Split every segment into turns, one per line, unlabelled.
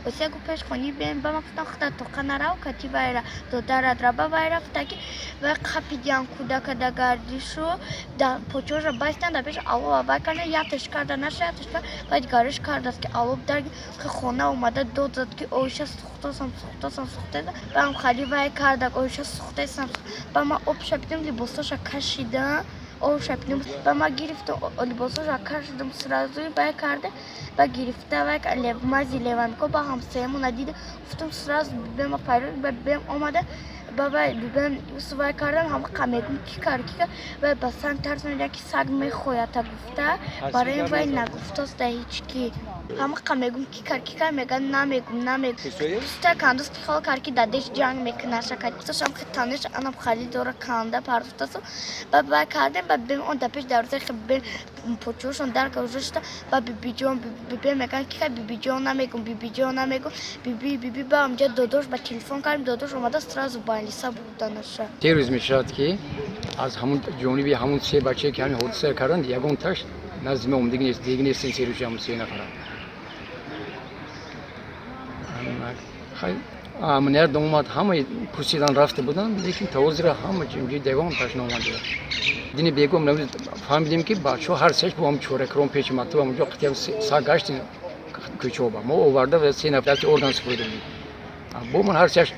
Ося гуфт, пеш хони бем. Ба ман гуфтам, худа тоқа нарав, кати вайра додарат ра. Ба вай рафта ки вай қапидиан кӯдака да гардишу да почоша бастан, да пеш алова вай карда, яташ карда наша, яташ карда, баъд гариш кардааст ки алов дар хона омада дод зад ки оиша, сӯхтасам, сӯхтасам, сӯхтасам. Баам хали вай кардак, оиша, сӯхтасам. Ба ман об шапидам, либосоша кашидам, об шапидам, ба ман гирифтам, либосоша кашидам, сразу вай карда, ба гирифта вай мази леванко. Ба ҳамсоямона дида, гуфтам, сразу бибема пайро, ба бибем омада, ба вай бибем вай кардам. Ҳама мегум, ки кар, ки кар. Вай ба сан тарсонида ки саг мехоята гуфта, барои вай нагуфтааст да ҳеҷ ки. Ҳама мегум, ки кар, ки кар, меган, намегум, намегум. Пуста кандус, ки хол кар, ки дадеш ҷанг мекунаша, касташам танеш анам хали дора, канда партофтасу. Ба вай кардем, ба бибем он да пеш дарвозаи бибем почошон дар гузошта. Ба бибиҷон, бибем меган, ки кар, бибиҷон, намегум, бибиҷон, намегум, биби, биби. Ба ҳамҷа додош ба телефон кардем, додош омада, сразу больница бурданаша.
3 рӯз мешавад ки аз ҳамун ҷониби ҳамун се бачае ки ҳамин ҳодиса карданд, ягонташ назди мо омдагӣ нест, дига нестем. 3 рӯзи ҳамун се нафара амният омад, ҳама пурсидан рафта буданд, лекин то ҳозира ҳама ҷимҷи ягонташ наомада. Дини бегом фаҳмидем ки бачаҳо ҳар сеаш бо ҳам чоракрон пеши мактаб ҳамонҷо қатиям саг гаштем, кӯчоба мо оварда ва се нафар дасти орган супурда будем. Бо ман ҳар сеаш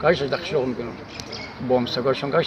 гашт, дар қишлоқ мекунам, бо ҳамсагашон гашт.